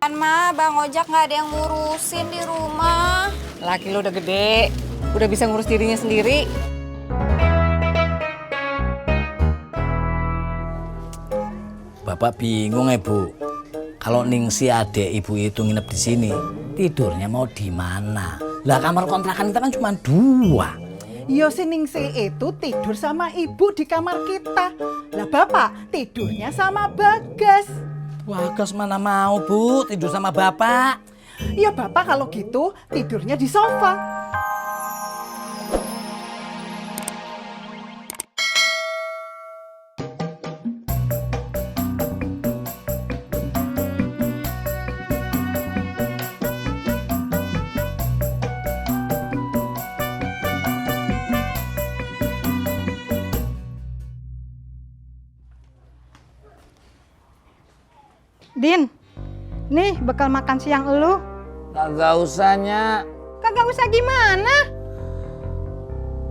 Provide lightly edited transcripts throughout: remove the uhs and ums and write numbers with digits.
Kan mah Bang Ojak nggak ada yang ngurusin di rumah. Laki lo udah gede, udah bisa ngurus dirinya sendiri. Bapak bingung ya Bu. Kalau Ningsi adek ibu itu nginep di sini, tidurnya mau di mana? Lah kamar kontrakan kita kan cuma 2. Yo si Ningsi itu tidur sama ibu di kamar kita. Lah bapak tidurnya sama Bagas. Bagas mana mau Bu tidur sama bapak? Ya bapak kalau gitu tidurnya di sofa. Din, nih bekal makan siang elu. Kagak usahnya. Kagak usah gimana?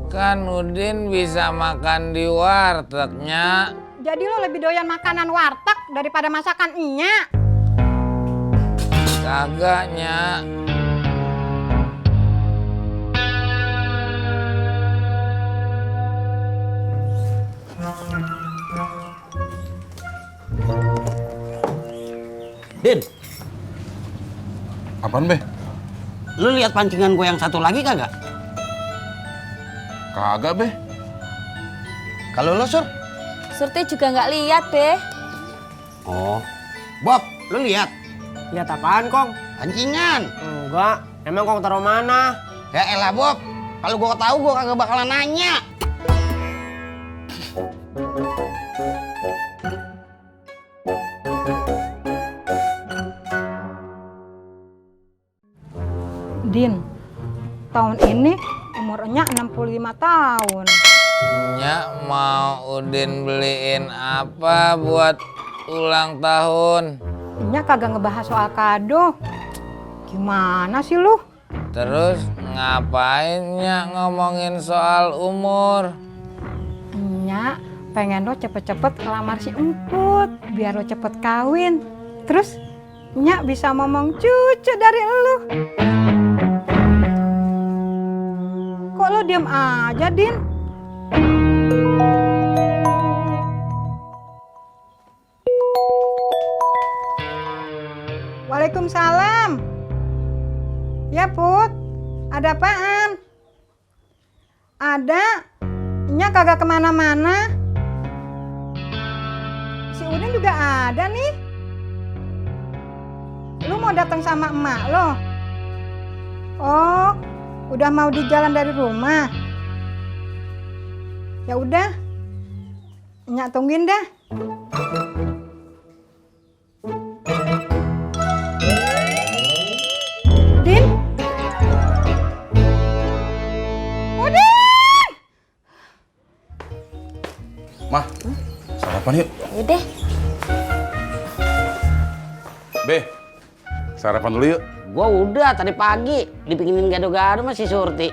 Kan Udin bisa makan di wartegnya. Jadi lo lebih doyan makanan warteg daripada masakan enyak. Kagaknya. Din, Apaan, Be? lu lihat pancingan gue yang satu lagi kagak? Kagak, Be. Kalau lo, Sur? Surti juga nggak lihat, Be. Oh. Bob, lu lihat? Lihat apaan, Kong? Pancingan. Enggak. Emang Kong taruh mana? Ya elah, Bob. Kalau gue tahu gue kagak bakalan nanya. Din, tahun ini umurnya 65 tahun. Nyak mau Udin beliin apa buat ulang tahun? Enyak kagak ngebahas soal kado. Gimana sih lu? Terus ngapain Nyak ngomongin soal umur? Enyak pengen lo cepet-cepet ngelamar si Emput biar lo cepet kawin. Terus Enyak bisa ngomong cucu dari elu. Kok lo diem aja, Din? Waalaikumsalam. Ya, Put. Ada apaan? Ada. Nya kagak kemana-mana. Si Udin juga ada nih. Lu mau datang sama emak lo? Oh, udah mau di jalan dari rumah. Ya udah. Nyak tungguin dah. Din. Udin. Mah, sarapan yuk. Yaudah. Be, sarapan dulu yuk. Gue udah tadi pagi dibikinin gado-gado sama si Surti.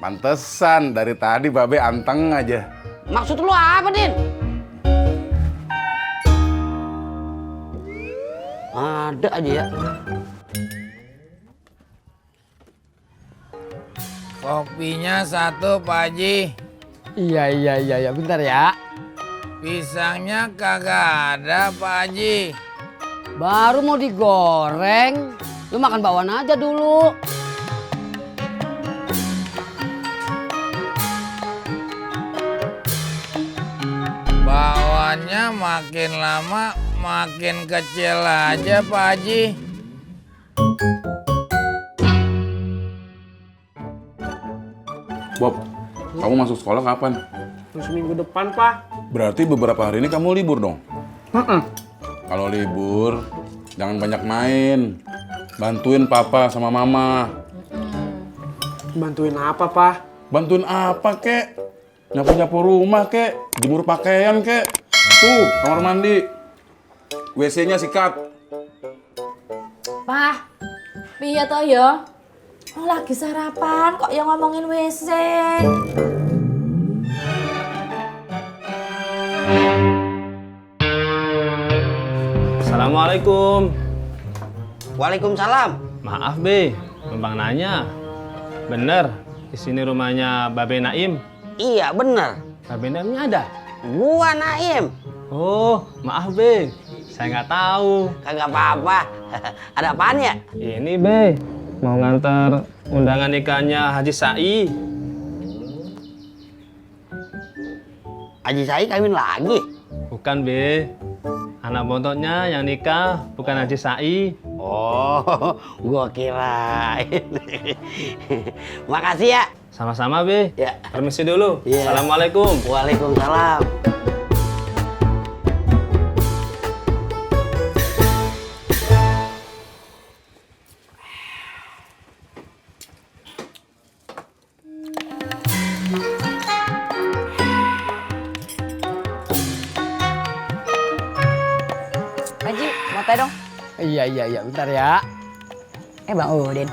Pantesan, dari tadi Babe anteng aja. Maksud lu apa, Din? Ada aja ya. Kopinya 1, Pak Haji. Iya, bentar ya. Pisangnya kagak ada, Pak Haji. Baru mau digoreng. Lu makan bawaan aja dulu. Bawaannya makin lama makin kecil aja, Pak Haji. Bob, kamu masuk sekolah kapan? Terus minggu depan, Pak. Berarti beberapa hari ini kamu libur dong? Kalau libur, jangan banyak main. Bantuin papa sama mama. Bantuin apa, Pak? Bantuin apa, kek? Nyapu-nyapu rumah, kek? Jemur pakaian, kek? Tuh, kamar mandi. WC-nya sikat. Pak, piye toh ya? Oh, lagi sarapan kok yang ngomongin WC. Assalamualaikum. Waalaikumsalam. Maaf Be, numpang nanya. Bener, di sini rumahnya Babe Naim. Iya bener. Babe Naimnya ada? Gua Naim. Oh, maaf Be, saya nggak tahu. Kagak apa-apa. Ada apaan ya? Ini Be, mau ngantar undangan nikahnya Haji Sai. Haji Sai kawin lagi? Bukan Be, anak bontotnya yang nikah bukan Haji Sai. Oh, gua kirain. Makasih ya. Sama-sama Be. Ya. Permisi dulu. Iya. Assalamualaikum. Waalaikumsalam. Haji, mau teh dong? Iya, bentar ya. Bang Udin.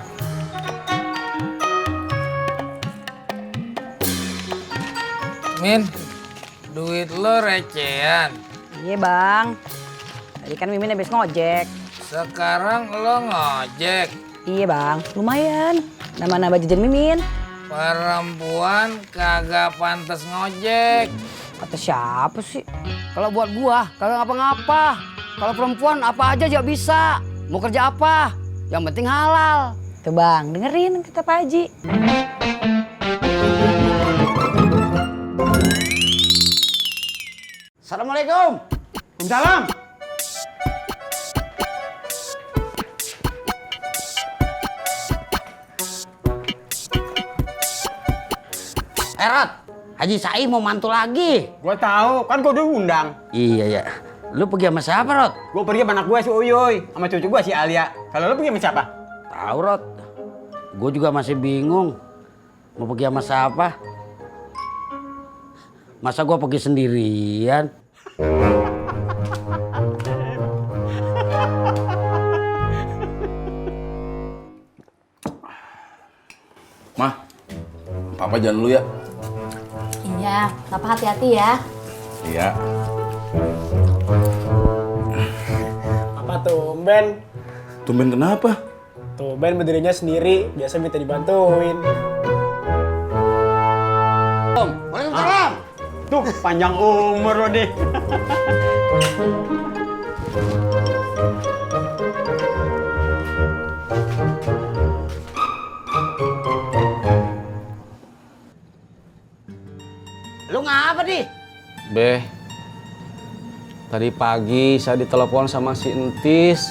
Min, duit lo recehan. Iya bang. Tadi kan Mimin habis ngojek. Sekarang lo ngojek. Iya bang, lumayan. Nama-nama jajan Mimin. Perempuan kagak pantas ngojek. Kata siapa sih? Kalau buat gua kagak ngapa-ngapa. Kalau perempuan apa aja juga bisa. Mau kerja apa? Yang penting halal. Tuh bang, dengerin kata Pak Haji. Assalamualaikum. Waalaikumsalam. Rod, Haji Sai mau mantu lagi. Gua tahu, kan gua udah undang. Iya ya. Lu pergi sama siapa, Rod? Gua pergi sama anak gua si Uyuy, sama cucu gua si Alia. Kalau lu pergi sama siapa? Tahu, Rod. Gue juga masih bingung. Mau pergi sama siapa? Masa gua pergi sendirian? Mah, papa jalan dulu ya. Iya, Papa hati-hati ya. Iya. Apa tumben? Tumben kenapa? Tumben berdirinya sendiri, biasa minta dibantuin. Waalaikumsalam. Tuh, panjang umur lo deh. Lu ngapa nih? Beh, tadi pagi saya ditelepon sama si Entis.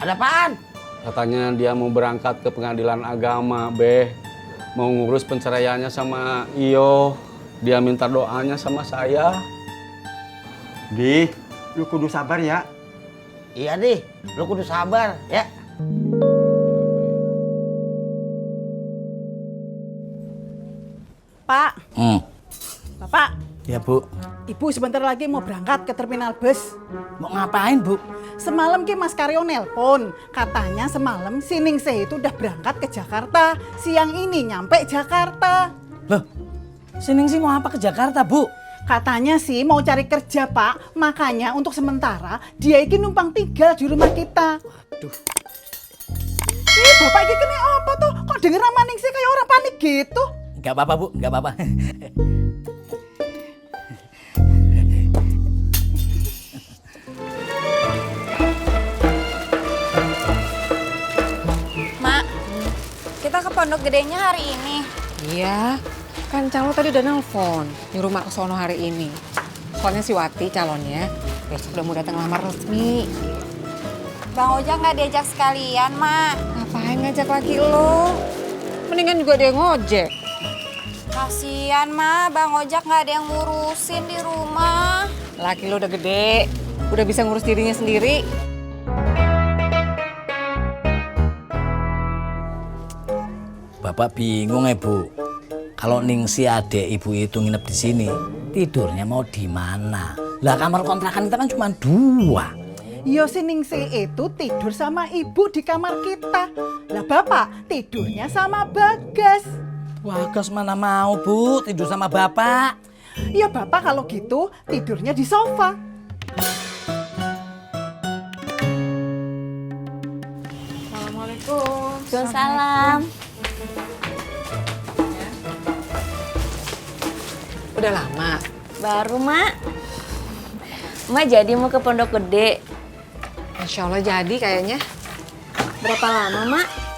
Ada apaan? Katanya dia mau berangkat ke pengadilan agama, Beh. Mau ngurus penceraiannya sama Iyo. Dia minta doanya sama saya. Di, lu kudu sabar ya. Iya deh, lu kudu sabar ya. Pak, Bapak, Ya Bu, Ibu sebentar lagi mau berangkat ke terminal bus. mau ngapain Bu? Semalam ki Mas Karyo nelpon, katanya semalam si Ningsih itu udah berangkat ke Jakarta. Siang ini nyampe Jakarta. Loh, si Ningsih mau apa ke Jakarta Bu? Katanya sih mau cari kerja Pak, makanya untuk sementara dia iki numpang tinggal di rumah kita. Aduh. Ih, Bapak iki kene apa tuh? Kok denger nama Ningsih kayak orang panik gitu? Gak apa-apa Bu, gak apa-apa. Mak, kita ke Pondok Gedenya hari ini. Iya, kan calon tadi udah nelfon nyuruh mak ke sono hari ini. Soalnya si Wati calonnya besok udah mau datang lamar resmi. Bang Ojak nggak diajak sekalian, Mak. Ngapain ngajak laki lo? Mendingan juga dia ngojek. Kasian, Ma. Bang Ojak nggak ada yang ngurusin di rumah. Laki lo udah gede, udah bisa ngurus dirinya sendiri. Bapak bingung ya Bu. Kalau Ningsih adek ibu itu nginep di sini, tidurnya mau di mana? Lah kamar kontrakan kita kan cuma 2. Yo si Ningsih itu tidur sama ibu di kamar kita. Lah Bapak tidurnya sama Bagas. Bagas mana mau Bu tidur sama Bapak? Ya Bapak kalau gitu tidurnya di sofa. Waalaikumsalam. Udah lama? Baru, Mak. Mak jadi mau ke Pondok Gede. Insya Allah jadi kayaknya. Berapa lama, Mak?